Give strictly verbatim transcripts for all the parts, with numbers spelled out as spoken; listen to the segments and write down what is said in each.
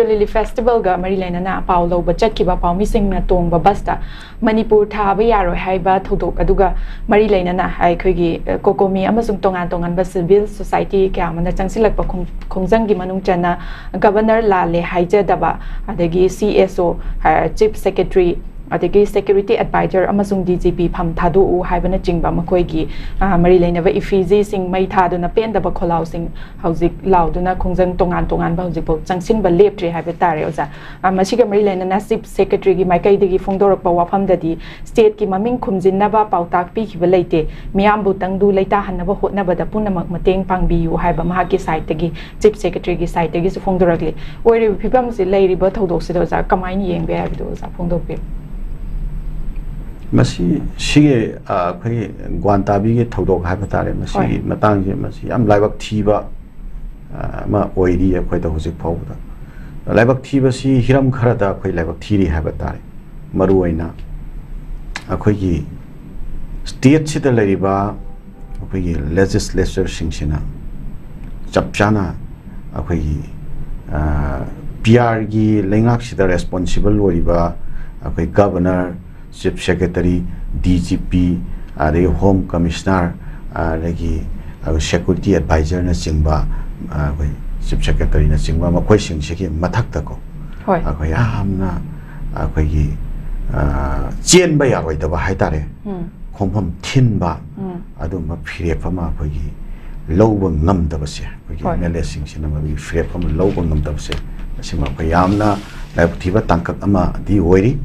ꯂꯤꯂꯤ ꯐꯦꯁꯇꯤꯚꯦꯜꯒ ꯃꯔꯤ ꯂꯩꯅꯅ ꯄꯥꯎ ꯂꯧꯕ ꯆꯠꯈꯤꯕ ꯄꯥꯎꯃꯤꯁꯤꯡꯅ ꯇꯣꯡꯕ ꯕꯁꯇ ꯃꯅꯤꯄꯨꯔ ꯊꯥꯕ ꯌꯥꯔꯣꯏ ꯍꯥꯏꯕ ꯊꯧꯗꯣꯛ ꯑꯗꯨꯒ ꯃꯔꯤ ꯂꯩꯅꯅ ꯑꯩꯈꯣꯏꯒꯤ, ꯑ, ꯀꯣꯀꯣꯃꯤ ꯑꯃꯁꯨꯡ ꯇꯣꯉꯥꯟ ꯇꯣꯉꯥꯟꯕ ꯁꯤꯚꯤꯜ ꯁꯣꯁꯥꯏꯇꯤ ꯀꯌꯥ ꯑꯃꯅ ꯆꯪꯁꯤꯜꯂꯛꯄ ꯈꯣꯡ-, ꯈꯣꯡꯖꯪꯒꯤ ꯃꯅꯨꯡ ꯆꯟꯅ ꯒꯕꯔꯅꯔ ꯂꯥꯜꯂꯦ ꯍꯥꯏꯖꯗꯕ, ꯑꯗꯒꯤ ꯁꯤ ꯑꯦꯁ ꯑꯣ, ꯑ, ꯆꯤꯐ ꯁꯦꯀ꯭ꯔꯦꯇꯔꯤ, ꯑꯗꯒꯤ ꯁꯦꯀ꯭ꯌꯨꯔꯤꯇꯤ ꯑꯦꯗꯚꯥꯏꯖꯔ ꯑꯃꯁꯨꯡ ꯗꯤ ꯖꯤ ꯄꯤ ꯐꯝ ꯊꯥꯗꯣꯛꯎ ꯍꯥꯏꯕꯅꯆꯤꯡꯕ ꯃꯈꯣꯏꯒꯤ, ꯑ, ꯃꯔꯤ ꯂꯩꯅꯕ ꯏꯐꯤꯖꯤꯁꯤꯡ ꯃꯩ ꯊꯥꯗꯨꯅ ꯄꯦꯟꯗꯕ ꯈꯣꯜꯂꯥꯎꯁꯤꯡ ꯍꯧꯖꯤꯛ ꯂꯥꯎꯗꯨꯅ ꯈꯣꯡꯖꯪ ꯇꯣꯉꯥꯟ ꯇꯣꯉꯥꯟꯕ ꯍꯧꯖꯤꯛꯐꯥꯎ ꯆꯪꯁꯤꯟꯕ ꯂꯦꯞꯇ꯭ꯔꯤ ꯍꯥꯏꯕ ꯇꯥꯔꯦ, ꯑꯣꯖꯥ꯫ ꯑ, ꯃꯁꯤꯒ ꯃꯔꯤ ꯂꯩꯅꯅ ꯆꯤꯐ ꯁꯦꯀ꯭ꯔꯦꯇꯔꯤꯒꯤ ꯃꯥꯏꯀꯩꯗꯒꯤ ꯐꯣꯡꯗꯣꯔꯛꯄ ꯋꯥꯐꯝꯗꯗꯤ ꯁ꯭ꯇꯦꯠꯀꯤ ꯃꯃꯤꯡ ꯈꯨꯝꯖꯤꯟꯅꯕ ꯄꯥꯎꯇꯥꯛ ꯄꯤꯈꯤꯕ ꯂꯩꯇꯦ꯫ ꯃꯤꯌꯥꯝꯕꯨ ꯇꯪꯗꯨ ꯂꯩꯇꯥꯍꯟꯅꯕ ꯍꯣꯠꯅꯕꯗ ꯄꯨꯝꯅꯃꯛ ꯃꯇꯦꯡ ꯄꯥꯡꯕꯤꯌꯨ ꯍꯥꯏꯕ ꯃꯍꯥꯛꯀꯤ ꯁꯥꯏꯠꯇꯒꯤ, ꯆꯤꯐ ꯁꯦꯀ꯭ꯔꯦꯇꯔꯤꯒꯤ ꯁꯥꯏꯠꯇꯒꯤꯁꯨ ꯐꯣꯡꯗꯣꯔꯛꯂꯤ꯫ ꯑꯣꯏꯔꯤꯕ ꯐꯤꯕꯝꯁꯤ, ꯂꯩꯔꯤꯕ ꯊꯧꯗꯣꯛꯁꯤꯗ ꯑꯣꯖꯥ ꯀꯃꯥꯏꯅ ꯌꯦꯡꯕ ꯌꯥꯏ ꯍꯥꯏꯕꯗꯨ ꯑꯣꯖꯥ ꯐꯣꯡꯗꯣꯛꯄꯤꯌꯨ꯫ ꯃꯁꯤ, ꯁꯤꯒꯤ, ꯑ, ꯑꯩꯈꯣꯏꯒꯤ ꯒ꯭ꯋꯥꯟꯇꯥꯕꯤꯒꯤ ꯊꯧꯗꯣꯛ ꯍꯥꯏꯕ ꯇꯥꯔꯦ, ꯃꯁꯤꯒꯤ ꯍꯣꯏ꯫ ꯃꯇꯥꯡꯁꯦ, ꯃꯁꯤ ꯌꯥꯝ ꯂꯥꯏꯕꯛ ꯊꯤꯕ, ꯑ, ꯑꯃ ꯑꯣꯏꯔꯤ ꯑꯩꯈꯣꯏꯗ ꯍꯧꯖꯤꯛ ꯐꯥꯎꯕꯗ꯫ ꯂꯥꯏꯕꯛ ꯊꯤꯕꯁꯤ ꯍꯤꯔꯝ ꯈꯔꯗ ꯑꯩꯈꯣꯏ ꯂꯥꯏꯕꯛ ꯊꯤꯔꯤ ꯍꯥꯏꯕ ꯇꯥꯔꯦ꯫ ꯃꯔꯨꯑꯣꯏꯅ ꯑꯩꯈꯣꯏꯒꯤ ꯁ꯭ꯇꯦꯠꯁꯤꯗ ꯂꯩꯔꯤꯕ ꯑꯩꯈꯣꯏꯒꯤ ꯂꯦꯖꯤꯁꯂꯦꯆꯔꯁꯤꯡꯁꯤꯅ ꯆꯞ ꯆꯥꯅ ꯑꯩꯈꯣꯏꯒꯤ, ꯑ, ꯄꯤ ꯑꯥꯔꯒꯤ ꯂꯩꯉꯥꯛꯁꯤꯗ ꯔꯦꯁꯄꯣꯟꯁꯤꯕꯜ ꯑꯣꯏꯔꯤꯕ ꯑꯩꯈꯣꯏ governor, chief secretary, D G P, ꯑꯗꯒꯤ ꯍꯣꯝ ꯀꯃꯤꯁꯅꯔ, ꯑꯗꯒꯤ ꯑꯩꯈꯣꯏ ꯁꯦꯀ꯭ꯌꯨꯔꯤꯇꯤ ꯑꯦꯗꯚꯥꯏꯖꯔꯅꯆꯤꯡꯕ, ꯑꯩꯈꯣꯏ ꯆꯤꯐ ꯁꯦꯀ꯭ꯔꯦꯇꯔꯤꯅꯆꯤꯡꯕ, ꯃꯈꯣꯏꯁꯤꯡꯁꯤꯒꯤ ꯃꯊꯛꯇꯀꯣ, ꯍꯣꯏ꯫ ꯑꯩꯈꯣꯏ ꯌꯥꯝꯅ ꯑꯩꯈꯣꯏꯒꯤ, ꯑ, ꯆꯦꯟꯕ ꯌꯥꯔꯣꯏꯗꯕ ꯍꯥꯏꯇꯥꯔꯦ, ꯎꯝ꯫ ꯈꯣꯡꯐꯝ ꯊꯤꯟꯕ, ꯎꯝ꯫ ꯑꯗꯨꯝꯕ ꯐꯤꯔꯦꯞ ꯑꯃ ꯑꯩꯈꯣꯏꯒꯤ ꯂꯧꯕ ꯉꯝꯗꯕꯁꯦ, ꯑꯩꯈꯣꯏꯒꯤ ꯍꯣꯏ꯫ ꯑꯦꯝ ꯑꯦꯜ ꯑꯦꯁꯤꯡꯁꯤꯅ ꯃꯗꯨꯒꯤ ꯐꯤꯔꯦꯞ ꯑꯃ ꯂꯧꯕ ꯉꯝꯗꯕꯁꯦ, ꯃꯁꯤꯃ ꯑꯩꯈꯣꯏ ꯌꯥꯝꯅ ꯂꯥꯏꯕꯛ ꯊꯤꯕ ꯇꯥꯡꯀꯛ ꯑꯃꯗꯤ ꯑꯣꯏꯔꯤ꯫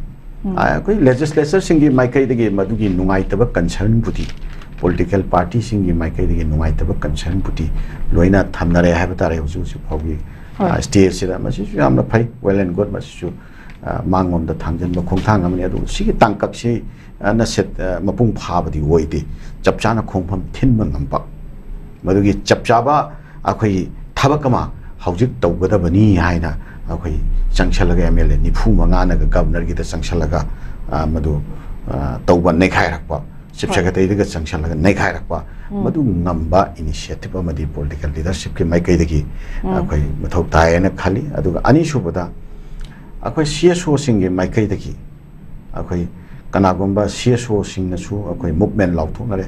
ꯎꯝ꯫ ꯑ, ꯑꯩꯈꯣꯏ ꯂꯦꯖꯤꯁꯂꯦꯆꯔꯁꯤꯡꯒꯤ ꯃꯥꯏꯀꯩꯗꯒꯤ ꯃꯗꯨꯒꯤ ꯅꯨꯡꯉꯥꯏꯇꯕ ꯀꯟꯁꯔꯟꯕꯨꯗꯤ, ꯄꯣꯂꯤꯇꯤꯀꯦꯜ ꯄꯥꯔꯇꯤꯁꯤꯡꯒꯤ ꯃꯥꯏꯀꯩꯗꯒꯤ ꯅꯨꯡꯉꯥꯏꯇꯕ ꯀꯟꯁꯔꯟꯕꯨꯗꯤ ꯂꯣꯏꯅ ꯊꯝꯅꯔꯦ ꯍꯥꯏꯕ ꯇꯥꯔꯦ ꯍꯧꯖꯤꯛ ꯍꯧꯖꯤꯛ ꯐꯥꯎꯒꯤ, ꯍꯣꯏ꯫ ꯑ, ꯁ꯭ꯇꯦꯖꯁꯤꯗ꯫ ꯃꯁꯤꯁꯨ ꯌꯥꯝꯅ ꯐꯩ, well and good, ꯃꯁꯤꯁꯨ, ꯑ, ꯃꯥꯡꯂꯣꯝꯗ ꯊꯥꯡꯖꯤꯟꯕ ꯈꯣꯡꯊꯥꯡ ꯑꯃꯅꯤ꯫ ꯑꯗꯨꯕꯨ ꯁꯤꯒꯤ ꯇꯥꯡꯀꯛꯁꯤ, ꯑ, ꯅ ꯁꯦꯠ-, ꯑ, ꯃꯄꯨꯡ ꯐꯥꯕꯗꯤ ꯑꯣꯏꯗꯦ꯫ ꯆꯞ ꯆꯥꯅ ꯈꯣꯡꯐꯝ ꯊꯤꯟꯕ ꯉꯝꯕ, ꯃꯗꯨꯒꯤ ꯆꯞ ꯆꯥꯕ ꯑꯩꯈꯣꯏ ꯊꯕꯛ ꯑꯃ ꯍꯧꯖꯤꯛ ꯇꯧꯒꯗꯕꯅꯤ ꯍꯥꯏꯅ ꯑꯩꯈꯣꯏ ꯆꯪꯁꯜꯂꯒ, ꯑꯦꯝ ꯑꯦꯜ ꯑꯦ ꯅꯤꯐꯨ ꯃꯉꯥꯅꯒ ꯒꯕꯔꯅꯔꯒꯤꯗ ꯆꯪꯁꯜꯂꯒ, ꯑ, ꯃꯗꯨ, ꯑ, ꯇꯧꯕ ꯅꯩꯈꯥꯏꯔꯛꯄ, ꯆꯤꯐ ꯁꯦꯀ꯭ꯔꯦꯇꯔꯤꯗꯒ ꯆꯪꯁꯜꯂꯒ ꯅꯩꯈꯥꯏꯔꯛꯄ, ꯃꯗꯨ ꯉꯝꯕ ꯏꯅꯤꯁꯤꯌꯦꯇꯤꯚ ꯑꯃꯗꯤ ꯄꯣꯂꯤꯇꯤꯀꯦꯜ ꯂꯤꯗꯔꯁꯤꯞꯀꯤ ꯃꯥꯏꯀꯩꯗꯒꯤ ꯑꯩꯈꯣꯏ ꯃꯊꯧ ꯇꯥꯏ ꯍꯥꯏꯅ ꯈꯜꯂꯤ꯫ ꯑꯗꯨꯒ ꯑꯅꯤꯁꯨꯕꯗ, ꯑꯩꯈꯣꯏ ꯁꯤ ꯑꯦꯁ ꯑꯣꯁꯤꯡꯒꯤ ꯃꯥꯏꯀꯩꯗꯒꯤ ꯑꯩꯈꯣꯏ ꯀꯅꯥꯒꯨꯝꯕ ꯁꯤ ꯑꯦꯁ ꯑꯣꯁꯤꯡꯅꯁꯨ ꯑꯩꯈꯣꯏ ꯃꯨꯚꯃꯦꯟ ꯂꯥꯎꯊꯣꯛꯅꯔꯦ꯫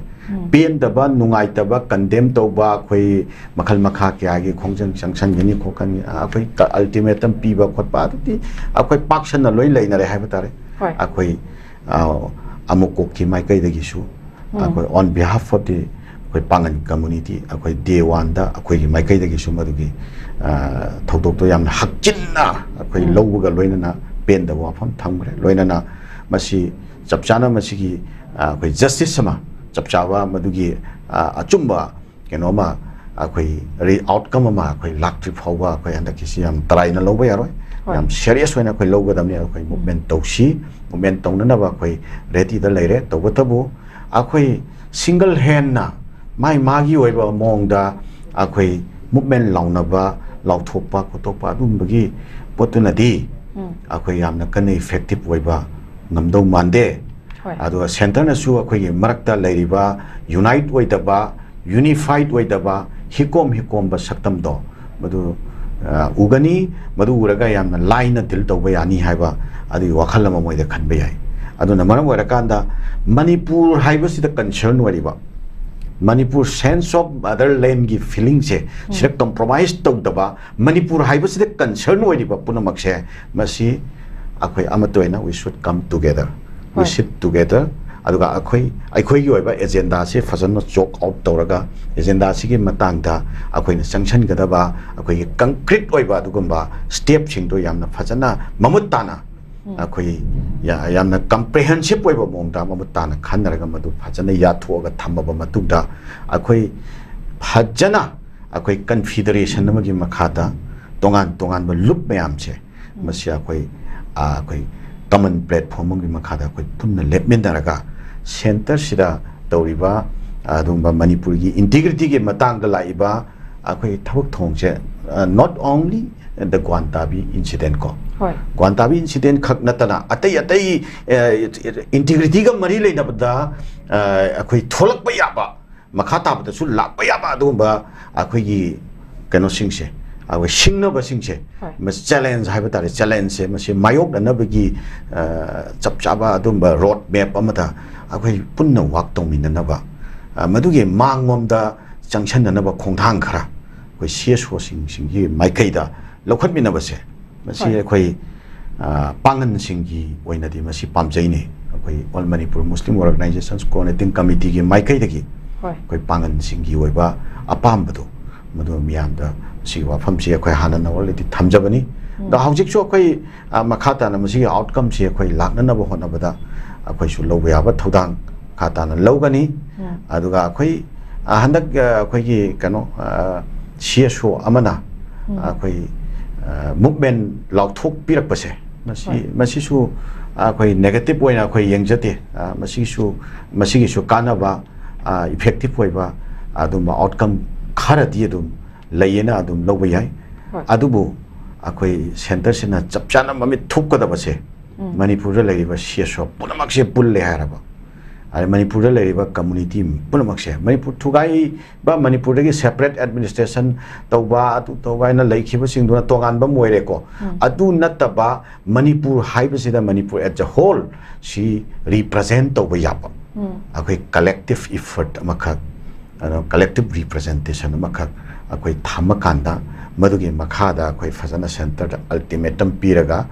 ꯄꯦꯟꯗꯕ, ꯅꯨꯡꯉꯥꯏꯇꯕ, ꯀꯟꯗꯦꯝ ꯇꯧꯕ, ꯑꯩꯈꯣꯏ ꯃꯈꯜ ꯃꯈꯥ ꯀꯌꯥꯒꯤ ꯈꯣꯡꯖꯪ ꯆꯪꯁꯟꯒꯅꯤ ꯈꯣꯠꯀꯅꯤ, ꯑꯩꯈꯣꯏ ꯑꯜꯇꯤꯃꯦꯇꯝ ꯄꯤꯕ ꯈꯣꯠꯄ, ꯑꯗꯨꯗꯤ ꯑꯩꯈꯣꯏ ꯄꯥꯛ ꯁꯟꯅ ꯂꯣꯏ ꯂꯩꯅꯔꯦ ꯍꯥꯏꯕ ꯇꯥꯔꯦ꯫ ꯍꯣꯏ꯫ ꯑꯩꯈꯣꯏ, ꯑ, ꯑꯃꯨꯛꯀꯣꯛꯀꯤ ꯃꯥꯏꯀꯩꯗꯒꯤꯁꯨ ꯑꯩꯈꯣꯏ on behalf of the ꯑꯩꯈꯣꯏ ꯄꯥꯉꯟ ꯀꯝꯃꯨꯅꯤꯇꯤ, ꯑꯩꯈꯣꯏ ꯗꯦ ꯋꯥꯟꯗ ꯑꯩꯈꯣꯏꯒꯤ ꯃꯥꯏꯀꯩꯗꯒꯤꯁꯨ ꯃꯗꯨꯒꯤ, ꯑ, ꯊꯧꯗꯣꯛꯇꯣ ꯌꯥꯝꯅ ꯍꯛꯆꯤꯟꯅ ꯑꯩꯈꯣꯏ ꯂꯧꯕꯒ ꯂꯣꯏꯅꯅ ꯄꯦꯟꯗꯕ ꯋꯥꯐꯝ ꯊꯝꯈ꯭ꯔꯦ꯫ ꯂꯣꯏꯅꯅ ꯃꯁꯤ ꯆꯞ ꯆꯥꯅ ꯃꯁꯤꯒꯤ, ꯑ, ꯑꯩꯈꯣꯏ ꯖꯁꯇꯤꯁ ꯑꯃ, ꯆꯞ ꯆꯥꯕ ꯃꯗꯨꯒꯤ, ꯑ, ꯑꯆꯨꯝꯕ ꯀꯩꯅꯣꯃ ꯑꯩꯈꯣꯏ ꯔꯤ-, ꯑꯥꯎꯠꯀꯝ ꯑꯃ ꯑꯩꯈꯣꯏ ꯂꯥꯛꯇ꯭ꯔꯤ ꯐꯥꯎꯕ ꯑꯩꯈꯣꯏ ꯍꯟꯗꯛꯀꯤꯁꯤ ꯌꯥꯝ ꯇꯔꯥꯏꯅ ꯂꯧꯕ ꯌꯥꯔꯣꯏ꯫ ꯍꯣꯏ꯫ ꯌꯥꯝ ꯁꯦꯔꯤꯌꯁ ꯑꯣꯏꯅ ꯑꯩꯈꯣꯏ ꯂꯧꯒꯗꯕꯅꯤ꯫ ꯑꯩꯈꯣꯏ ꯃꯨꯚꯃꯦꯟ ꯇꯧꯁꯤ, ꯃꯨꯚꯃꯦꯟ ꯇꯧꯅꯅꯕ ꯑꯩꯈꯣꯏ ꯔꯦꯗꯤꯗ ꯂꯩꯔꯦ꯫ ꯇꯧꯕꯇꯕꯨ ꯑꯩꯈꯣꯏ ꯁꯤꯡꯒꯜ ꯍꯦꯟꯅ ꯃꯥꯏ ꯃꯥꯒꯤ ꯑꯣꯏꯕ ꯃꯑꯣꯡꯗ ꯑꯩꯈꯣꯏ ꯃꯨꯚꯃꯦꯟ ꯂꯥꯎꯅꯕ, ꯂꯥꯎꯊꯣꯛꯄ ꯈꯣꯠꯇꯣꯛꯄ ꯑꯗꯨꯒꯨꯝꯕꯒꯤ ꯄꯣꯠꯇꯨꯅꯗꯤ ꯎꯝ꯫ ꯑꯩꯈꯣꯏ ꯌꯥꯝꯅ ꯀꯟꯅ ꯏꯐꯦꯛꯇꯤꯚ ꯑꯣꯏꯕ ꯉꯝꯗꯧ ꯃꯥꯟꯗꯦ꯫ ꯍꯣꯏ꯫ ꯑꯗꯨꯒ ꯁꯦꯟꯇꯔꯅꯁꯨ ꯑꯩꯈꯣꯏꯒꯤ ꯃꯔꯛꯇ ꯂꯩꯔꯤꯕ ꯌꯨꯅꯥꯏꯠ ꯑꯣꯏꯗꯕ, ꯌꯨꯅꯤꯐꯥꯏꯠ ꯑꯣꯏꯗꯕ, ꯍꯤꯀꯣꯝ ꯍꯤꯀꯣꯝꯕ ꯁꯛꯇꯝꯗꯣ ꯃꯗꯨ, ꯑ, ꯎꯒꯅꯤ꯫ ꯃꯗꯨ ꯎꯔꯒ ꯌꯥꯝꯅ ꯂꯥꯏꯅ ꯗꯤꯜ ꯇꯧꯕ ꯌꯥꯅꯤ ꯍꯥꯏꯕ ꯑꯗꯨꯒꯤ ꯋꯥꯈꯜ ꯑꯃ ꯃꯣꯏꯗ ꯈꯟꯕ ꯌꯥꯏ꯫ ꯑꯗꯨꯅ ꯃꯔꯝ ꯑꯣꯏꯔꯀꯥꯟꯗ ꯃꯅꯤꯄꯨꯔ ꯍꯥꯏꯕꯁꯤꯗ ꯀꯟꯁꯔꯟ ꯑꯣꯏꯔꯤꯕ, ꯃꯅꯤꯄꯨꯔ ꯁꯦꯟꯁ ꯑꯣꯐ ꯃꯗꯔꯂꯦꯟꯒꯤ ꯐꯤꯂꯤꯡꯁꯦ ꯁꯤꯗ ꯀꯝꯄ꯭ꯔꯣꯃꯥꯏꯁ ꯇꯧꯗꯕ, ꯃꯅꯤꯄꯨꯔ ꯍꯥꯏꯕꯁꯤꯗ ꯀꯟꯁꯔꯟ ꯑꯣꯏꯔꯤꯕ ꯄꯨꯝꯅꯃꯛꯁꯦ ꯃꯁꯤ ꯑꯩꯈꯣꯏ ꯑꯃꯠꯇ ꯑꯣꯏꯅ we should come together, we ꯍꯣꯏ꯫ sit together꯫ ꯑꯗꯨꯒ ꯑꯩꯈꯣꯏ, ꯑꯩꯈꯣꯏꯒꯤ ꯑꯣꯏꯕ ꯑꯦꯖꯦꯟꯗꯥꯁꯤ ꯐꯖꯅ ꯆꯣꯛ ꯑꯥꯎꯠ ꯇꯧꯔꯒ ꯑꯦꯖꯦꯟꯗꯥꯁꯤꯒꯤ ꯃꯇꯥꯡꯗ ꯑꯩꯈꯣꯏꯅ ꯆꯪꯁꯤꯟꯒꯗꯕ ꯑꯩꯈꯣꯏꯒꯤ ꯀꯪꯀ꯭ꯔꯤꯠ ꯑꯣꯏꯕ ꯑꯗꯨꯒꯨꯝꯕ ꯁ꯭ꯇꯦꯞꯁꯤꯡꯗꯣ ꯌꯥꯝꯅ ꯐꯖꯅ ꯃꯃꯨꯠ ꯇꯥꯅ ꯑꯩꯈꯣꯏ ꯌꯥ-, ꯌꯥꯝꯅ ꯀꯝꯄ꯭ꯔꯤꯍꯦꯟꯁꯤꯞ ꯑꯣꯏꯕ ꯃꯑꯣꯡꯗ ꯃꯃꯨꯠ ꯇꯥꯅ ꯈꯟꯅꯔꯒ ꯃꯗꯨ ꯐꯖꯅ ꯌꯥꯊꯣꯛꯑꯒ ꯊꯝꯃꯕ ꯃꯇꯨꯡꯗ ꯑꯩꯈꯣꯏ ꯐꯖꯅ ꯑꯩꯈꯣꯏ ꯀꯟꯐꯤꯗꯔꯦꯁꯟ ꯑꯃꯒꯤ ꯃꯈꯥꯗ ꯇꯣꯉꯥꯟ ꯇꯣꯉꯥꯟꯕ ꯂꯨꯞ ꯃꯌꯥꯝꯁꯦ ꯃꯁꯤ ꯑꯩꯈꯣꯏ, ꯑ, ꯑꯩꯈꯣꯏ ꯀꯃꯟ ꯄ꯭ꯂꯦꯠꯐꯣꯝ ꯑꯃꯒꯤ ꯃꯈꯥꯗ ꯑꯩꯈꯣꯏ ꯄꯨꯟꯅ ꯂꯦꯞꯃꯤꯟꯅꯔꯒ ꯁꯦꯟꯇꯔꯁꯤꯗ ꯇꯧꯔꯤꯕ ꯑꯗꯨꯒꯨꯝꯕ ꯃꯅꯤꯄꯨꯔꯒꯤ ꯏꯟꯇꯤꯒ꯭ꯔꯤꯇꯤꯒꯤ ꯃꯇꯥꯡꯗ ꯂꯥꯛꯏꯕ ꯑꯩꯈꯣꯏ ꯊꯕꯛ ꯊꯧꯑꯣꯡꯁꯦ, ꯑ, not only the Guantabi incident ꯀꯣ꯫ ꯍꯣꯏ꯫ Guantabi incident ꯈꯛ ꯅꯠꯇꯅ ꯑꯇꯩ ꯑꯇꯩ, ꯑ, integrityꯒ ꯃꯔꯤ ꯂꯩꯅꯕꯗ, ꯑ, ꯑꯩꯈꯣꯏ ꯊꯣꯛꯂꯛꯄ ꯌꯥꯕ, ꯃꯈꯥ ꯇꯥꯕꯗꯁꯨ ꯂꯥꯛꯄ ꯌꯥꯕ ꯑꯗꯨꯒꯨꯝꯕ ꯑꯩꯈꯣꯏꯒꯤ ꯀꯩꯅꯣꯁꯤꯡꯁꯦ, ꯑꯩꯈꯣꯏ ꯁꯤꯡꯅꯕꯁꯤꯡꯁꯦ, ꯍꯣꯏ꯫ ꯃꯁꯤ challenge ꯍꯥꯏꯕ ꯇꯥꯔꯦ, challengeꯁꯦ ꯃꯁꯤ ꯃꯥꯌꯣꯛꯅꯅꯕꯒꯤ, ꯑ, ꯆꯞ ꯆꯥꯕ ꯑꯗꯨꯝꯕ road map ꯑꯃꯗ ꯑꯩꯈꯣꯏ ꯄꯨꯟꯅ work ꯇꯧꯃꯤꯟꯅꯅꯕ, ꯑ, ꯃꯗꯨꯒꯤ ꯃꯥꯡꯂꯣꯝꯗ ꯆꯪꯁꯤꯟꯅꯅꯕ ꯈꯣꯡꯊꯥꯡ ꯈꯔ ꯑꯩꯈꯣꯏ CSOꯁꯤꯡ, ꯁꯤꯡꯒꯤ ꯃꯥꯏꯀꯩꯗ ꯂꯧꯈꯠꯃꯤꯟꯅꯕꯁꯦ, ꯃꯁꯤ ꯍꯣꯏ꯫ ꯑꯩꯈꯣꯏ, ꯑ, ꯄꯥꯡꯒꯜꯁꯤꯡꯒꯤ ꯑꯣꯏꯅꯗꯤ ꯃꯁꯤ ꯄꯥꯝꯖꯩꯅꯦ꯫ ꯑꯩꯈꯣꯏ All Manipur Muslim Organizations Coordinating Committeeꯒꯤ ꯃꯥꯏꯀꯩꯗꯒꯤ ꯍꯣꯏ꯫ ꯑꯩꯈꯣꯏ ꯄꯥꯡꯒꯜꯁꯤꯡꯒꯤ ꯑꯣꯏꯕ ꯑꯄꯥꯝꯕꯗꯣ, ꯃꯗꯨ ꯃꯤꯌꯥꯝꯗ ꯁꯤꯒꯤ ꯋꯥꯐꯝꯁꯤ ꯑꯩꯈꯣꯏ ꯍꯥꯟꯅ already ꯊꯝꯖꯕꯅꯤ꯫ ꯎꯝ꯫ ꯑꯗꯣ ꯍꯧꯖꯤꯛꯁꯨ ꯑꯩꯈꯣꯏ, ꯑ, ꯃꯈꯥ ꯇꯥꯅ ꯃꯁꯤꯒꯤ outcomeꯁꯤ ꯑꯩꯈꯣꯏ ꯂꯥꯛꯅꯅꯕ ꯍꯣꯠꯅꯕꯗ ꯑꯩꯈꯣꯏꯁꯨ ꯂꯧꯕ ꯌꯥꯕ ꯊꯧꯗꯥꯡ ꯃꯈꯥ ꯇꯥꯅ ꯂꯧꯒꯅꯤ꯫ ꯎꯝ꯫ ꯑꯗꯨꯒ ꯑꯩꯈꯣꯏ, ꯑ, ꯍꯟꯗꯛ, ꯑ, ꯑꯩꯈꯣꯏꯒꯤ ꯀꯩꯅꯣ, ꯑ, CSO ꯑꯃꯅ ꯎꯝ꯫ ꯑꯩꯈꯣꯏ, ꯑ, movement ꯂꯥꯎꯊꯣꯛꯄꯤꯔꯛꯄꯁꯦ, ꯃꯁꯤ, ꯍꯣꯏ꯫ ꯃꯁꯤꯁꯨ ꯑꯩꯈꯣꯏ negative ꯑꯣꯏꯅ ꯑꯩꯈꯣꯏ ꯌꯦꯡꯖꯗꯦ꯫ ꯑ, ꯃꯁꯤꯁꯨ, ꯃꯁꯤꯒꯤꯁꯨ ꯀꯥꯟꯅꯕ, ꯑ, effective ꯑꯣꯏꯕ ꯑꯗꯨꯝꯕ outcome ꯈꯔꯗꯤ ꯑꯗꯨꯝ ꯂꯩꯌꯦꯅ ꯑꯗꯨꯝ ꯂꯧꯕ ꯌꯥꯏ꯫ ꯍꯣꯏ꯫ ꯑꯗꯨꯕꯨ ꯑꯩꯈꯣꯏ centreꯁꯤꯅ ꯆꯞ ꯆꯥꯅ ꯃꯃꯤꯠ ꯊꯨꯞꯀꯗꯕꯁꯦ ꯎꯝ꯫ ꯃꯅꯤꯄꯨꯔꯗ ꯂꯩꯔꯤꯕ CSO ꯄꯨꯝꯅꯃꯛꯁꯦ ꯄꯨꯜꯂꯦ ꯍꯥꯏꯔꯕ, ꯑꯗꯩ ꯃꯅꯤꯄꯨꯔꯗ ꯂꯩꯔꯤꯕ community ꯄꯨꯝꯅꯃꯛꯁꯦ, ꯃꯅꯤꯄꯨꯔ ꯊꯨꯒꯥꯏꯕ, ꯃꯅꯤꯄꯨꯔꯗꯒꯤ separate administration ꯇꯧꯕ, ꯑꯗꯨ ꯇꯧꯕ ꯍꯥꯏꯅ ꯂꯩꯈꯤꯕꯁꯤꯡꯗꯨꯅ ꯇꯣꯉꯥꯟꯕ ꯑꯃ ꯑꯣꯏꯔꯦꯀꯣ꯫ ꯎꯝ꯫ ꯑꯗꯨ ꯅꯠꯇꯕ ꯃꯅꯤꯄꯨꯔ ꯍꯥꯏꯕꯁꯤꯗ ꯃꯅꯤꯄꯨꯔ as a whole ꯁꯤ represent ꯇꯧꯕ ꯌꯥꯕ, ꯎꯝ꯫ ꯑꯩꯈꯣꯏ collective effort ꯑꯃꯈꯛ, ꯑꯗꯣ collective representation ꯑꯃꯈꯛ ꯑꯩꯈꯣꯏ ꯊꯝꯃꯀꯥꯟꯗ, ꯃꯗꯨꯒꯤ ꯃꯈꯥꯗ ꯑꯩꯈꯣꯏ ꯐꯖꯅ centreꯗ ultimatum ꯄꯤꯔꯒ,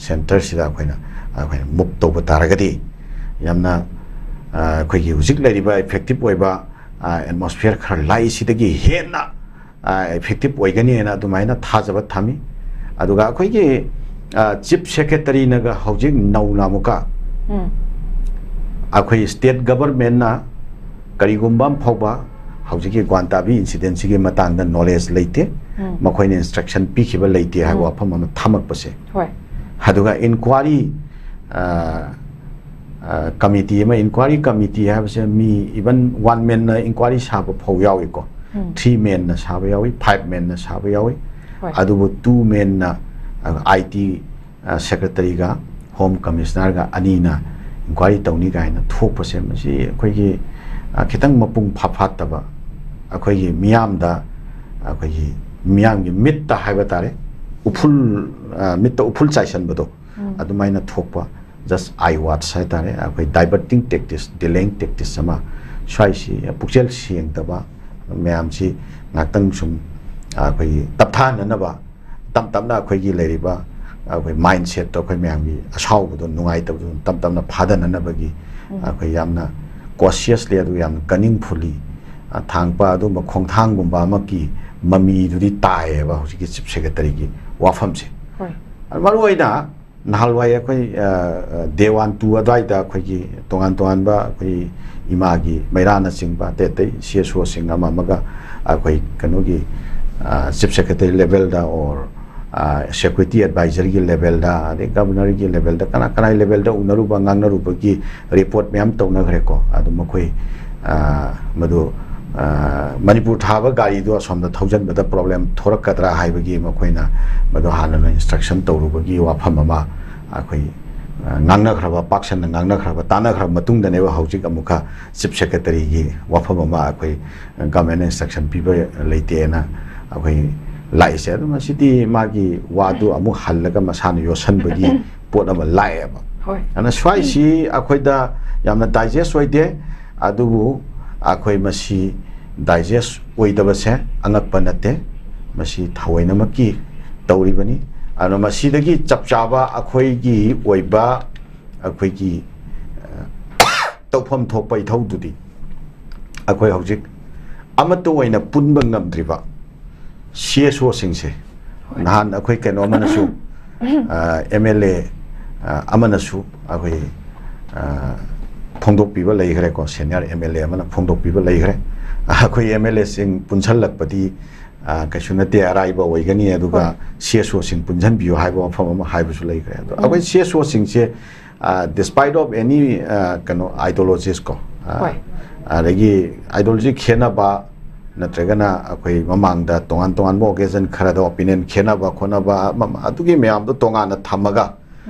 centreꯁꯤꯗ ꯑꯩꯈꯣꯏꯅ, ꯑꯩꯈꯣꯏꯅ move ꯇꯧꯕ ꯇꯥꯔꯒꯗꯤ, ꯌꯥꯝꯅ, ꯑ, ꯑꯩꯈꯣꯏꯒꯤ ꯍꯧꯖꯤꯛ ꯂꯩꯔꯤꯕ effective ꯑꯣꯏꯕ, ꯑ, atmosphere ꯈꯔ ꯂꯥꯛꯏꯁꯤꯗꯒꯤ ꯍꯦꯟꯅ, ꯑ, effective ꯑꯣꯏꯒꯅꯤ ꯍꯥꯏꯅ ꯑꯗꯨꯃꯥꯏꯅ ꯊꯥꯖꯕ ꯊꯝꯃꯤ꯫ ꯑꯗꯨꯒ ꯑꯩꯈꯣꯏꯒꯤ, ꯑ, Chief Secretaryꯅꯒ ꯍꯧꯖꯤꯛ ꯅꯧꯅ ꯑꯃꯨꯛꯀ ꯎꯝ꯫ ꯑꯩꯈꯣꯏ state governmentꯅ ꯀꯔꯤꯒꯨꯝꯕ ꯑꯃ ꯐꯥꯎꯕ ꯍꯧꯖꯤꯛꯀꯤ Guantabi incidentꯁꯤꯒꯤ ꯃꯇꯥꯡꯗ knowledge ꯂꯩꯇꯦ, ꯎꯝ꯫ ꯃꯈꯣꯏꯅ instruction ꯄꯤꯈꯤꯕ ꯂꯩꯇꯦ ꯍꯥꯏꯕ ꯎꯝ꯫ ꯋꯥꯐꯝ ꯑꯃ ꯊꯝꯃꯛꯄꯁꯦ꯫ ꯍꯣꯏ꯫ ꯑꯗꯨꯒ inquiry, ꯑ, ꯑ, committee ꯑꯃ, inquiry committee ꯍꯥꯏꯕꯁꯦ ꯃꯤ even one manꯅ inquiry ꯁꯥꯕ ꯐꯥꯎ ꯌꯥꯎꯏꯀꯣ꯫ ꯎꯝ꯫ Three manꯅ ꯁꯥꯕ ꯌꯥꯎꯏ, five manꯅ ꯁꯥꯕ ꯌꯥꯎꯏ꯫ ꯍꯣꯏ꯫ ꯑꯗꯨꯕꯨ ꯇꯨ ꯃꯦꯟꯅ ꯑꯥꯏ ꯇꯤ ꯁꯦꯀ꯭ꯔꯦꯇꯔꯤꯒ ꯍꯣꯝ ꯀꯃꯤꯁꯅꯔꯒ ꯑꯅꯤꯅ ꯏꯟꯀ꯭ꯋꯥꯏꯔꯤ ꯇꯧꯅꯤ ꯀꯥꯏꯅ ꯊꯣꯛꯄꯁꯦ, ꯃꯁꯤ ꯑꯩꯈꯣꯏꯒꯤ ꯑ, ꯈꯤꯇꯪ ꯃꯄꯨꯡ ꯐꯥ ꯐꯥꯠꯇꯕ, ꯑꯩꯈꯣꯏꯒꯤ ꯃꯤꯌꯥꯝꯗ, ꯑꯩꯈꯣꯏꯒꯤ ꯃꯤꯌꯥꯝꯒꯤ ꯃꯤꯠꯇ ꯍꯥꯏꯕ ꯇꯥꯔꯦ, ꯎꯐꯨꯜ, ꯑ, ꯃꯤꯠꯇ ꯎꯐꯨꯜ ꯆꯥꯏꯁꯟꯕꯗꯣ, ꯎꯝ꯫ ꯑꯗꯨꯃꯥꯏꯅ ꯊꯣꯛꯄ, just eye wash ꯍꯥꯏ ꯇꯥꯔꯦ, ꯑꯩꯈꯣꯏ diverting tactics, delaying tactics ꯑꯃ, ꯁ꯭ꯋꯥꯏꯁꯤ ꯄꯨꯛꯆꯦꯜ ꯁꯦꯡꯗꯕ ꯃꯌꯥꯝꯁꯤ ꯉꯥꯛꯇꯪ ꯁꯨꯝ, ꯑ, ꯑꯩꯈꯣꯏꯒꯤ ꯇꯞꯊꯥꯅꯅꯕ, ꯇꯞ ꯇꯞꯅ ꯑꯩꯈꯣꯏꯒꯤ ꯂꯩꯔꯤꯕ ꯑꯩꯈꯣꯏ ꯃꯥꯏꯟ ꯁꯦꯠꯇꯣ, ꯑꯩꯈꯣꯏ ꯃꯌꯥꯝꯒꯤ ꯑꯁꯥꯎꯕꯗꯣ, ꯅꯨꯡꯉꯥꯏꯇꯕꯗꯣ ꯇꯞ ꯇꯞꯅ ꯐꯥꯗꯅꯅꯕꯒꯤ ꯎꯝ꯫ ꯑꯩꯈꯣꯏ ꯌꯥꯝꯅ ꯀꯣꯁꯤꯌꯁꯂꯤ, ꯑꯗꯨꯒ ꯌꯥꯝꯅ ꯀꯅꯤꯡꯐꯨꯜꯂꯤ, ꯑ, ꯊꯥꯡꯄ ꯑꯗꯨꯒꯨꯝꯕ ꯈꯣꯡꯊꯥꯡꯒꯨꯝꯕ ꯑꯃꯒꯤ ꯃꯃꯤꯗꯨꯗꯤ ꯇꯥꯏꯌꯦꯕ ꯍꯧꯖꯤꯛꯀꯤ ꯆꯤꯐ ꯁꯦꯀ꯭ꯔꯦꯇꯔꯤꯒꯤ ꯋꯥꯐꯝꯁꯦ꯫ ꯍꯣꯏ꯫ ꯃꯔꯨ ꯑꯣꯏꯅ ꯅꯍꯥꯟꯋꯥꯏ ꯑꯩꯈꯣꯏ, ꯑ, ꯑ, ꯗꯦ ꯋꯥꯟ ꯇꯨ ꯑꯗꯨꯋꯥꯏꯗ ꯑꯩꯈꯣꯏꯒꯤ ꯇꯣꯉꯥꯟ ꯇꯣꯉꯥꯟꯕ ꯑꯩꯈꯣꯏ ꯏꯃꯥꯒꯤ ꯃꯩꯔꯥꯅꯆꯤꯡꯕ ꯑꯇꯩ ꯑꯇꯩ ꯁꯤ ꯑꯦꯁ ꯑꯣꯁꯤꯡ ꯑꯃ ꯑꯃꯒ ꯑꯩꯈꯣꯏ ꯀꯩꯅꯣꯒꯤ, ꯑ, ꯆꯤꯐ ꯁꯦꯀ꯭ꯔꯦꯇꯔꯤ ꯂꯦꯚꯦꯜꯗ ꯑꯣꯔ, ꯑ, ꯁꯦꯀ꯭ꯌꯨꯔꯤꯇꯤ ꯑꯦꯗꯚꯥꯏꯖꯔꯒꯤ ꯂꯦꯚꯦꯜꯗ, ꯑꯗꯩ ꯒꯚꯔꯅꯔꯒꯤ ꯂꯦꯚꯦꯜꯗ, ꯀꯅꯥ ꯀꯅꯥꯒꯤ ꯂꯦꯚꯦꯜꯗ ꯎꯅꯔꯨꯕ ꯉꯥꯡꯅꯔꯨꯕꯒꯤ ꯔꯤꯄꯣꯔꯠ ꯃꯌꯥꯝ ꯇꯧꯅꯈ꯭ꯔꯦꯀꯣ꯫ ꯑꯗꯨ ꯃꯈꯣꯏ, ꯑ, ꯃꯗꯨ, ꯑ, ꯃꯅꯤꯄꯨꯔ ꯊꯥꯕ ꯒꯥꯔꯤꯗꯣ ꯑꯁꯣꯝꯗ ꯊꯧꯖꯤꯟꯕꯗ ꯄ꯭ꯔꯣꯕ꯭ꯂꯦꯝ ꯊꯣꯔꯛꯀꯗ꯭ꯔꯥ ꯍꯥꯏꯕꯒꯤ ꯃꯈꯣꯏꯅ ꯃꯗꯨ ꯍꯥꯟꯅꯅ ꯏꯟꯁꯇ꯭ꯔꯛꯁꯟ ꯇꯧꯔꯨꯕꯒꯤ ꯋꯥꯐꯝ ꯑꯃ ꯑꯩꯈꯣꯏ, ꯑ, ꯉꯥꯡꯅꯈ꯭ꯔꯕ, ꯄꯥꯛ ꯁꯟꯅ ꯉꯥꯡꯅꯈ꯭ꯔꯕ, ꯇꯥꯟꯅꯈ꯭ꯔꯕ ꯃꯇꯨꯡꯗꯅꯦꯕ ꯍꯧꯖꯤꯛ ꯑꯃꯨꯛꯀ ꯆꯤꯐ ꯁꯦꯀ꯭ꯔꯦꯇꯔꯤꯒꯤ ꯋꯥꯐꯝ ꯑꯃ ꯑꯩꯈꯣꯏ ꯒꯚꯔꯟꯃꯦꯟꯠꯅ ꯏꯟꯁꯇ꯭ꯔꯛꯁꯟ ꯄꯤꯕ ꯂꯩꯇꯦꯅ ꯑꯩꯈꯣꯏ ꯂꯥꯛꯏꯁꯦ꯫ ꯑꯗꯨ ꯃꯁꯤꯗꯤ ꯃꯥꯒꯤ ꯋꯥꯗꯨ ꯑꯃꯨꯛ ꯍꯜꯂꯒ ꯃꯁꯥꯅ ꯌꯣꯠꯁꯟꯕꯒꯤ ꯄꯣꯠ ꯑꯃ ꯂꯥꯛꯑꯦꯕ꯫ ꯍꯣꯏ꯫ ꯑꯗꯨꯅ ꯁ꯭ꯋꯥꯏꯁꯤ ꯑꯩꯈꯣꯏꯗ ꯌꯥꯝꯅ ꯗꯥꯏꯖꯦꯁ ꯑꯣꯏꯗꯦ, ꯑꯗꯨꯕꯨ ꯑꯩꯈꯣꯏ ꯃꯁꯤ ꯗꯥꯏꯖꯦꯁ ꯑꯣꯏꯗꯕꯁꯦ ꯑꯉꯛꯄ ꯅꯠꯇꯦ, ꯃꯁꯤ ꯊꯑꯣꯏꯅꯃꯛꯀꯤ ꯇꯧꯔꯤꯕꯅꯤ꯫ ꯑꯗꯨꯅ ꯃꯁꯤꯗꯒꯤ ꯆꯞ ꯆꯥꯕ ꯑꯩꯈꯣꯏꯒꯤ ꯑꯣꯏꯕ, ꯑꯩꯈꯣꯏꯒꯤ, ꯑ, ꯇꯧꯐꯝ ꯊꯣꯛꯄ ꯏꯊꯧꯗꯨꯗꯤ ꯑꯩꯈꯣꯏ ꯍꯧꯖꯤꯛ ꯑꯃꯠꯇ ꯑꯣꯏꯅ ꯄꯨꯟꯕ ꯉꯝꯗ꯭ꯔꯤꯕ ꯁꯤ ꯑꯦꯁ ꯑꯣꯁꯤꯡꯁꯦ, ꯅꯍꯥꯟ ꯑꯩꯈꯣꯏ ꯀꯩꯅꯣ ꯑꯃꯅꯁꯨ, ꯑꯦꯝ ꯑꯦꯜ ꯑꯦ ꯑꯃꯅꯁꯨ ꯑꯩꯈꯣꯏ, ꯑ, ꯐꯣꯡꯗꯣꯛꯄꯤꯕ ꯂꯩꯈ꯭ꯔꯦꯀꯣ, ꯁꯦꯅꯤꯌꯔ ꯑꯦꯝ ꯑꯦꯜ ꯑꯦ ꯑꯃꯅ ꯐꯣꯡꯗꯣꯛꯄꯤꯕ ꯂꯩꯈ꯭ꯔꯦ꯫ ꯑꯩꯈꯣꯏ ꯑꯦꯝ ꯑꯦꯜ ꯑꯦꯁꯤꯡ ꯄꯨꯟꯁꯤꯜꯂꯛꯄꯗꯤ, ꯑ, ꯀꯩꯁꯨ ꯅꯠꯇꯦ, ꯑꯔꯥꯏꯕ ꯑꯣꯏꯒꯅꯤ, ꯑꯗꯨꯒ ꯍꯣꯏ꯫ ꯁꯤ ꯑꯦꯁ ꯑꯣꯁꯤꯡ ꯄꯨꯟꯁꯤꯟꯕꯤꯌꯨ ꯍꯥꯏꯕ ꯋꯥꯐꯝ ꯑꯃ ꯍꯥꯏꯕꯁꯨ ꯂꯩꯈ꯭ꯔꯦ꯫ ꯑꯗꯣ ꯎꯝ꯫ ꯑꯩꯈꯣꯏ ꯁꯤ ꯑꯦꯁ ꯑꯣꯁꯤꯡꯁꯦ, ꯗꯤꯁꯄꯥꯏꯠ ꯑꯣꯐ ꯑꯦꯅꯤ ꯀꯩꯅꯣ ꯑꯥꯏꯗꯣꯂꯣꯖꯤꯁ ꯀꯣ, ꯑ, ꯍꯣꯏ꯫ ꯑꯗꯒꯤ ꯑꯥꯏꯗꯣꯂꯣꯖꯤ ꯈꯦꯠꯅꯕ, ꯅꯠꯇ꯭ꯔꯒꯅ ꯑꯩꯈꯣꯏ ꯃꯃꯥꯡꯗ ꯇꯣꯉꯥꯟ ꯇꯣꯉꯥꯟꯕ occasion ꯈꯔꯗ opinion ꯈꯦꯠꯅꯕ ꯈꯣꯠꯅꯕ ꯑꯃ ꯑꯃ ꯑꯗꯨꯒꯤ ꯃꯌꯥꯝꯗꯣ ꯇꯣꯉꯥꯟꯅ ꯊꯝꯃꯒ,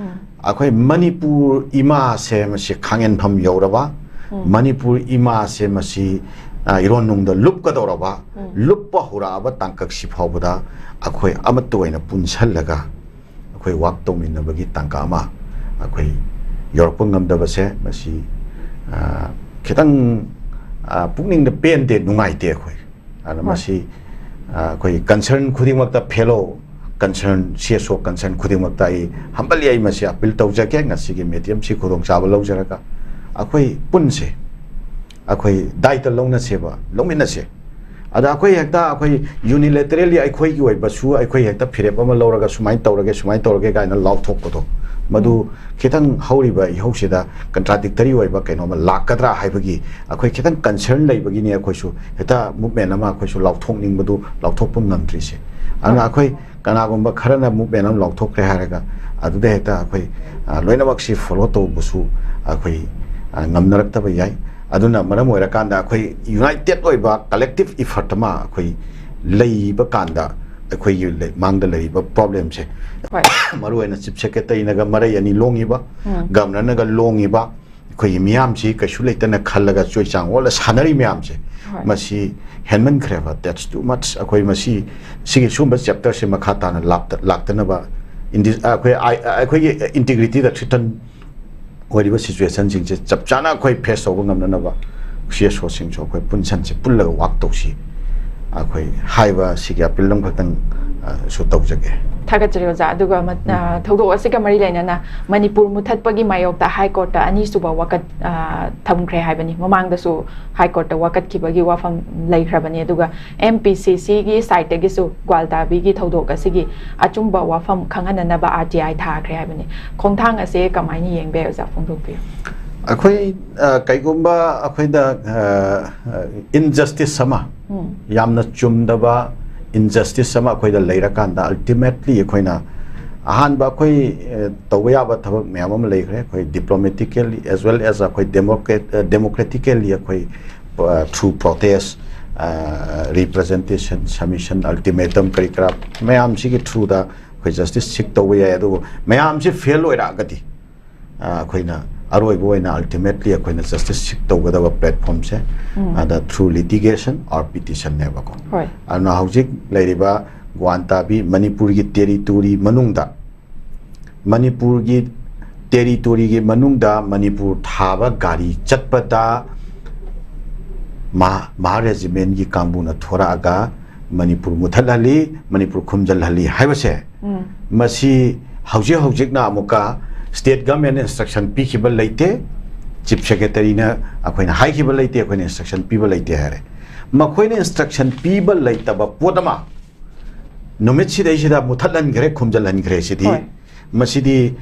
ꯑꯩꯈꯣꯏ ꯃꯅꯤꯄꯨꯔ ꯏꯃꯥꯁꯦ ꯃꯁꯤ ꯈꯥꯡꯍꯦꯟꯐꯝ ꯌꯧꯔꯕ, ꯃꯅꯤꯄꯨꯔ ꯏꯃꯥꯁꯦ ꯃꯁꯤ, ꯑ, ꯏꯔꯣꯟꯅꯨꯡꯗ ꯂꯨꯞꯀꯗꯧꯔꯕ, ꯂꯨꯞꯄ ꯍꯧꯔꯛꯑꯕ ꯇꯥꯡꯀꯛꯁꯤ ꯐꯥꯎꯕꯗ ꯑꯩꯈꯣꯏ ꯑꯃꯠꯇ ꯑꯣꯏꯅ ꯄꯨꯟꯁꯜꯂꯒ ꯑꯩꯈꯣꯏ work ꯇꯧꯃꯤꯟꯅꯕꯒꯤ ꯇꯥꯡꯀꯛ ꯑꯃ ꯑꯩꯈꯣꯏ ꯌꯧꯔꯛꯄ ꯉꯝꯗꯕꯁꯦ, ꯃꯁꯤ, ꯑ, ꯈꯤꯇꯪ, ꯑ, ꯄꯨꯛꯅꯤꯡꯗ ꯄꯦꯟꯗꯦ, ꯅꯨꯡꯉꯥꯏꯇꯦ ꯑꯩꯈꯣꯏ꯫ ꯑꯗꯨꯅ ꯍꯣꯏ꯫ ꯃꯁꯤ, ꯑ, ꯑꯩꯈꯣꯏ concern ꯈꯨꯗꯤꯡꯃꯛꯇ, fellow concern, C S O concern ꯈꯨꯗꯤꯡꯃꯛꯇ ꯑꯩ humbly ꯑꯩ ꯃꯁꯤ appeal ꯇꯧꯖꯒꯦ, ꯉꯁꯤꯒꯤ medium ꯁꯤ ꯈꯨꯗꯣꯡꯆꯥꯕ ꯂꯧꯖꯔꯒ ꯑꯩꯈꯣꯏ ꯄꯨꯟꯁꯦ, ꯑꯩꯈꯣꯏ ꯗꯥꯏꯇ ꯂꯧꯅꯁꯦꯕ, ꯂꯧꯃꯤꯟꯅꯁꯦ꯫ ꯑꯗ ꯑꯩꯈꯣꯏ ꯍꯦꯛꯇ ꯑꯩꯈꯣꯏ unilaterally ꯑꯩꯈꯣꯏꯒꯤ ꯑꯣꯏꯕꯁꯨ ꯑꯩꯈꯣꯏ ꯍꯦꯛꯇ ꯐꯤꯔꯦꯞ ꯑꯃ ꯂꯧꯔꯒ ꯁꯨꯃꯥꯏꯅ ꯇꯧꯔꯒꯦ, ꯁꯨꯃꯥꯏꯅ ꯇꯧꯔꯒꯦ ꯀꯥꯏꯅ ꯂꯥꯎꯊꯣꯛꯄꯗꯣ, ꯃꯗꯨ ꯎꯝ꯫ ꯈꯤꯇꯪ ꯍꯧꯔꯤꯕ ꯏꯍꯧꯁꯤꯗ contradictory ꯑꯣꯏꯕ ꯀꯩꯅꯣꯝꯃ ꯂꯥꯛꯀꯗ꯭ꯔꯥ ꯍꯥꯏꯕꯒꯤ ꯑꯩꯈꯣꯏ ꯈꯤꯇꯪ concern ꯂꯩꯕꯒꯤꯅꯤ꯫ ꯑꯩꯈꯣꯏꯁꯨ ꯍꯦꯛꯇ movement ꯑꯃ ꯑꯩꯈꯣꯏꯁꯨ ꯂꯥꯎꯊꯣꯛꯅꯤꯡꯕꯗꯨ ꯂꯥꯎꯊꯣꯛꯄ ꯉꯝꯗ꯭ꯔꯤꯁꯦ꯫ ꯑꯗꯨꯅ ꯍꯣꯏ꯫ ꯑꯩꯈꯣꯏ ꯀꯅꯥꯒꯨꯝꯕ ꯈꯔꯅ movement ꯑꯃ ꯂꯥꯎꯊꯣꯛꯈ꯭ꯔꯦ ꯍꯥꯏꯔꯒ ꯑꯗꯨꯗ ꯍꯦꯛꯇ ꯑꯩꯈꯣꯏ, ꯑ, ꯂꯣꯏꯅꯃꯛꯁꯤ follow ꯇꯧꯕꯁꯨ ꯑꯩꯈꯣꯏ, ꯑ, ꯉꯝꯅꯔꯛꯇꯕ ꯌꯥꯏ꯫ ꯑꯗꯨꯅ ꯃꯔꯝ ꯑꯣꯏꯔꯀꯥꯟꯗ ꯑꯩꯈꯣꯏ united ꯑꯣꯏꯕ collective effort ꯑꯃ ꯑꯩꯈꯣꯏ ꯂꯩꯕ ꯀꯥꯟꯗ ꯑꯩꯈꯣꯏꯒꯤ ꯂꯩ-, ꯃꯥꯡꯗ ꯂꯩꯔꯤꯕ problemꯁꯦ, ꯍꯣꯏ꯫ ꯃꯔꯨꯑꯣꯏꯅ Chief Secretaryꯅꯒ ꯃꯔꯩ ꯑꯅꯤ ꯂꯣꯡꯉꯤꯕ, ꯎꯝ꯫ Governorꯅꯒ ꯂꯣꯡꯉꯤꯕ, ꯑꯩꯈꯣꯏꯒꯤ ꯃꯤꯌꯥꯝꯁꯤ ꯀꯩꯁꯨ ꯂꯩꯇꯅ ꯈꯜꯂꯒ ꯆꯣꯏꯆꯥꯡ ꯑꯣꯜꯂ ꯁꯥꯟꯅꯔꯤ ꯃꯌꯥꯝꯁꯦ, ꯍꯣꯏ꯫ ꯃꯁꯤ ꯍꯦꯟꯃꯟꯈ꯭ꯔꯦꯕ, that's too much꯫ ꯑꯩꯈꯣꯏ ꯃꯁꯤ, ꯁꯤꯒꯤ ꯁꯤꯒꯨꯝꯕ chapterꯁꯦ ꯃꯈꯥ ꯇꯥꯅ ꯂꯥꯞꯇ-, ꯂꯥꯛꯇꯅꯕ ꯏꯟꯗꯤ-, ꯑꯩꯈꯣꯏ, ꯑꯩꯈꯣꯏꯒꯤ integrityꯗ threaten ꯑꯣꯏꯔꯤꯕ situationꯁꯤꯡꯁꯦ ꯆꯞ ꯆꯥꯅ ꯑꯩꯈꯣꯏ face ꯇꯧꯕ ꯉꯝꯅꯅꯕ C S Oꯁꯤꯡꯁꯨ ꯑꯩꯈꯣꯏ ꯄꯨꯟꯁꯟꯁꯤ, ꯄꯨꯜꯂꯒ work ꯇꯧꯁꯤ꯫ ꯑꯩꯈꯣꯏ ꯍꯥꯏꯕ ꯁꯤꯒꯤ appeal ꯑꯃꯈꯛꯇꯪ, ꯑ, ꯁꯨ ꯇꯧꯖꯒꯦ꯫ ꯊꯥꯒꯠꯆꯔꯤ ꯑꯣꯖꯥ꯫ ꯑꯗꯨꯒ ꯃ-, ꯎꯝ꯫ ꯑ, ꯊꯧꯗꯣꯛ ꯑꯁꯤꯒ ꯃꯔꯤ ꯂꯩꯅꯅ ꯃꯅꯤꯄꯨꯔ ꯃꯨꯊꯠꯄꯒꯤ ꯃꯥꯌꯣꯛꯇ High Courtꯇ ꯑꯅꯤꯁꯨꯕ ꯋꯥꯀꯠ, ꯑ, ꯊꯝꯈ꯭ꯔꯦ ꯍꯥꯏꯕꯅꯤ꯫ ꯃꯃꯥꯡꯗꯁꯨ High Courtꯇ ꯋꯥꯀꯠꯈꯤꯕꯒꯤ ꯋꯥꯐꯝ ꯂꯩꯈ꯭ꯔꯕꯅꯤ꯫ ꯑꯗꯨꯒ M P C Cꯒꯤ sideꯇꯒꯤꯁꯨ ꯒ꯭ꯋꯥꯜꯇꯥꯕꯤꯒꯤ ꯊꯧꯗꯣꯛ ꯑꯁꯤꯒꯤ ꯑꯆꯨꯝꯕ ꯋꯥꯐꯝ ꯈꯪꯍꯟꯅꯅꯕ R T I ꯊꯥꯈ꯭ꯔꯦ ꯍꯥꯏꯕꯅꯤ꯫ ꯈꯣꯡꯊꯥꯡ ꯑꯁꯦ ꯀꯃꯥꯏꯅ ꯌꯦꯡꯕ ꯌꯥꯏ ꯑꯣꯖꯥ? ꯐꯣꯡꯗꯣꯛꯄꯤꯌꯨ꯫ ꯑꯩꯈꯣꯏ, ꯑ, ꯀꯩꯒꯨꯝꯕ ꯑꯩꯈꯣꯏꯗ, ꯑ, injustice ꯑꯃ, ꯎꯝ꯫ ꯌꯥꯝꯅ ꯆꯨꯝꯗꯕ injustice ꯑꯃ ꯑꯩꯈꯣꯏꯗ ꯂꯩꯔꯀꯥꯟꯗ, ultimately ꯑꯩꯈꯣꯏꯅ ꯑꯍꯥꯟꯕ ꯑꯩꯈꯣꯏ, ꯑ, ꯇꯧꯕ ꯌꯥꯕ ꯊꯕꯛ ꯃꯌꯥꯝ ꯑꯃ ꯂꯩꯈ꯭ꯔꯦ꯫ ꯑꯩꯈꯣꯏ diplomatically as well as ꯑꯩꯈꯣꯏ democrat-, ꯑ, democratically ꯑꯩꯈꯣꯏ, ꯑ, through protest, representation, submission, ultimatum ꯀꯔꯤ ꯀꯔꯥ ꯃꯌꯥꯝꯁꯤꯒꯤ through ꯗ ꯑꯩꯈꯣꯏ justice seek ꯇꯧꯕ ꯌꯥꯏ꯫ ꯑꯗꯨꯕꯨ ꯃꯌꯥꯝꯁꯤ fail ꯑꯣꯏꯔꯛꯑꯒꯗꯤ ꯑꯩꯈꯣꯏꯅ ꯑꯔꯣꯏꯕ ꯑꯣꯏꯅ ultimately ꯑꯩꯈꯣꯏꯅ justice seek ꯇꯧꯒꯗꯕ platform ꯁꯦ ꯑꯗ through litigation or petition ꯅꯦꯕꯀꯣ꯫ ꯑꯗꯨꯅ ꯍꯧꯖꯤꯛ ꯂꯩꯔꯤꯕ ꯒ꯭ꯋꯥꯟ ꯇꯥꯕꯤ ꯃꯅꯤꯄꯨꯔꯒꯤ territory ꯃꯅꯨꯡꯗ, ꯃꯅꯤꯄꯨꯔꯒꯤ territory ꯒꯤ ꯃꯅꯨꯡꯗ ꯃꯅꯤꯄꯨꯔ ꯊꯥꯕ ꯒꯥꯔꯤ ꯆꯠꯄꯗ ꯃꯍꯥ regiment ꯀꯤ ꯀꯥꯡꯕꯨꯅ ꯊꯣꯔꯛꯑꯒ ꯃꯅꯤꯄꯨꯔ ꯃꯨꯊꯠꯍꯜꯂꯤ, ꯃꯅꯤꯄꯨꯔ ꯈꯨꯝꯖꯤꯜꯍꯜꯂꯤ ꯍꯥꯏꯕꯁꯦ, ꯃꯁꯤ ꯍꯧꯖꯤꯛ ꯍꯧꯖꯤꯛꯅ ꯑꯃꯨꯛꯀ state government ꯅ instruction ꯄꯤꯈꯤꯕ ꯂꯩꯇꯦ, chief secretary ꯅ ꯑꯩꯈꯣꯏꯅ ꯍꯥꯏꯈꯤꯕ ꯂꯩꯇꯦ, ꯑꯩꯈꯣꯏꯅ instruction ꯄꯤꯕ ꯂꯩꯇꯦ ꯍꯥꯏꯔꯦ꯫ ꯃꯈꯣꯏꯅ instruction ꯄꯤꯕ ꯂꯩꯇꯕ ꯄꯣꯠ ꯑꯃ ꯅꯨꯃꯤꯠ ꯁꯤꯗꯩꯁꯤꯗ ꯃꯨꯊꯠꯍꯟꯈ꯭ꯔꯦ, ꯈꯨꯝꯖꯤꯜꯍꯟꯈ꯭ꯔꯦ ꯁꯤꯗꯤ, ꯃꯁꯤꯗꯤ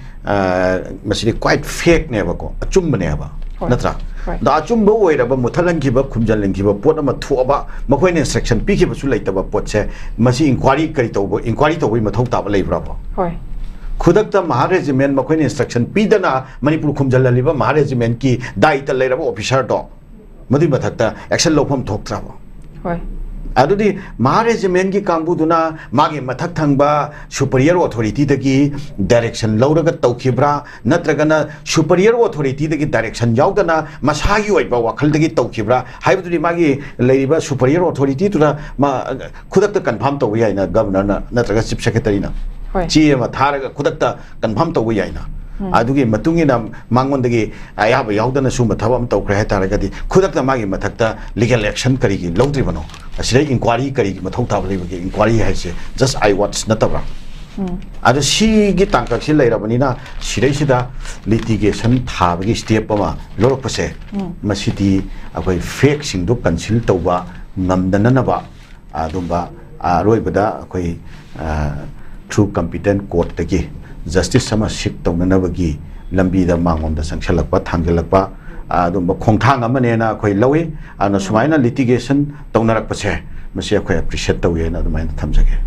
ꯃꯁꯤꯗꯤ quite fake ꯅꯦꯕꯀꯣ, ꯑꯆꯨꯝꯕꯅꯦꯕ꯫ ꯅꯠꯇ꯭ꯔꯥ? ꯑꯗ ꯑꯆꯨꯝꯕ ꯑꯣꯏꯔꯕ, ꯃꯨꯊꯠꯍꯟꯈꯤꯕ, ꯈꯨꯝꯖꯤꯜꯍꯟꯈꯤꯕ ꯄꯣꯠ ꯑꯃ ꯊꯣꯛꯑꯕ, ꯃꯈꯣꯏꯅ instruction ꯄꯤꯈꯤꯕꯁꯨ ꯂꯩꯇꯕ ꯄꯣꯠꯁꯦ, ꯃꯁꯤ inquiry ꯀꯔꯤ ꯇꯧꯕ, inquiry ꯇꯧꯕꯒꯤ ꯃꯊꯧ ꯇꯥꯕ ꯂꯩꯕ꯭ꯔꯥꯕ? ꯈꯨꯗꯛꯇ ꯃꯍꯥ regiment ꯃꯈꯣꯏꯅ instruction ꯄꯤꯗꯅ ꯃꯅꯤꯄꯨꯔ ꯈꯨꯝꯖꯤꯜꯍꯜꯂꯤꯕ ꯃꯍꯥ regiment ꯀꯤ ꯗꯥꯏꯇ ꯂꯩꯔꯕ officer ꯗꯣ, ꯃꯗꯨꯏ ꯃꯊꯛꯇ action ꯂꯧꯐꯝ ꯊꯣꯛꯇ꯭ꯔꯕ? ꯑꯗꯨꯗꯤ ꯃꯍꯥ regiment ꯀꯤ ꯀꯥꯡꯕꯨꯗꯨꯅ ꯃꯥꯒꯤ ꯃꯊꯛ ꯊꯪꯕ superior authority ꯗꯒꯤ direction ꯂꯧꯔꯒ ꯇꯧꯈꯤꯕ꯭ꯔꯥ, ꯅꯠꯇ꯭ꯔꯒꯅ superior authority ꯗꯒꯤ direction ꯌꯥꯎꯗꯅ ꯃꯁꯥꯒꯤ ꯑꯣꯏꯕ ꯋꯥꯈꯜꯗꯒꯤ ꯇꯧꯈꯤꯕ꯭ꯔꯥ ꯍꯥꯏꯕꯗꯨꯗꯤ ꯃꯥꯒꯤ ꯂꯩꯔꯤꯕ superior authority ꯗꯨꯅ ꯃꯥ ꯈꯨꯗꯛꯇ confirm ꯇꯧꯕ ꯌꯥꯏꯅ, governor ꯅ ꯅꯠꯇ꯭ꯔꯒ chief secretary ꯅ ꯆꯦ ꯑꯃ ꯊꯥꯔꯒ ꯈꯨꯗꯛꯇ confirm ꯇꯧꯕ ꯌꯥꯏꯅ꯫ ꯑꯗꯨꯒꯤ ꯃꯇꯨꯡ ꯏꯟꯅ ꯃꯉꯣꯟꯗꯒꯤ ꯑꯌꯥꯕ ꯌꯥꯎꯗꯅ ꯁꯨꯝꯕ ꯊꯕꯛ ꯑꯃ ꯇꯧꯈ꯭ꯔꯦ ꯍꯥꯏꯇꯥꯔꯒꯗꯤ, ꯈꯨꯗꯛꯇ ꯃꯥꯒꯤ ꯃꯊꯛꯇ legal action ꯀꯔꯤꯒꯤ ꯂꯧꯗ꯭ꯔꯤꯕꯅꯣ? ꯑꯁꯤꯗ inquiry ꯀꯔꯤꯒꯤ ꯃꯊꯧ ꯇꯥꯕ ꯂꯩꯕꯒꯦ? Inquiry ꯍꯥꯏꯁꯦ just I watch ꯅꯠꯇꯕ꯭ꯔꯥ? ꯑꯗꯣ ꯁꯤꯒꯤ ꯇꯥꯡꯀꯛꯁꯤ ꯂꯩꯔꯕꯅꯤꯅ, ꯁꯤꯗꯩꯁꯤꯗ litigation ꯊꯥꯕꯒꯤ step ꯑꯃ ꯂꯧꯔꯛꯄꯁꯦ, ꯃꯁꯤꯗꯤ ꯑꯩꯈꯣꯏ fact ꯁꯤꯡꯗꯣ conceal ꯇꯧꯕ ꯉꯝꯗꯅꯅꯕ ꯑꯗꯨꯝꯕ, ꯑ, ꯑꯔꯣꯏꯕꯗ ꯑꯩꯈꯣꯏ, ꯑ, through competent court ꯇꯒꯤ justice ꯑꯃ seek ꯇꯧꯅꯅꯕꯒꯤ ꯂꯝꯕꯤꯗ ꯃꯉꯣꯟꯗ ꯆꯪꯁꯤꯜꯂꯛꯄ, ꯊꯥꯡꯖꯤꯜꯂꯛꯄ, ꯑ, ꯑꯗꯨꯝꯕ ꯈꯣꯡꯊꯥꯡ ꯑꯃꯅꯦꯅ ꯑꯩꯈꯣꯏ ꯂꯧꯏ꯫ ꯑꯗꯨꯅ ꯁꯨꯃꯥꯏꯅ litigation ꯇꯧꯅꯔꯛꯄꯁꯦ, ꯃꯁꯤ ꯑꯩꯈꯣꯏ appreciate ꯇꯧꯏ ꯍꯥꯏꯅ ꯑꯗꯨꯃꯥꯏꯅ ꯊꯝꯖꯒꯦ꯫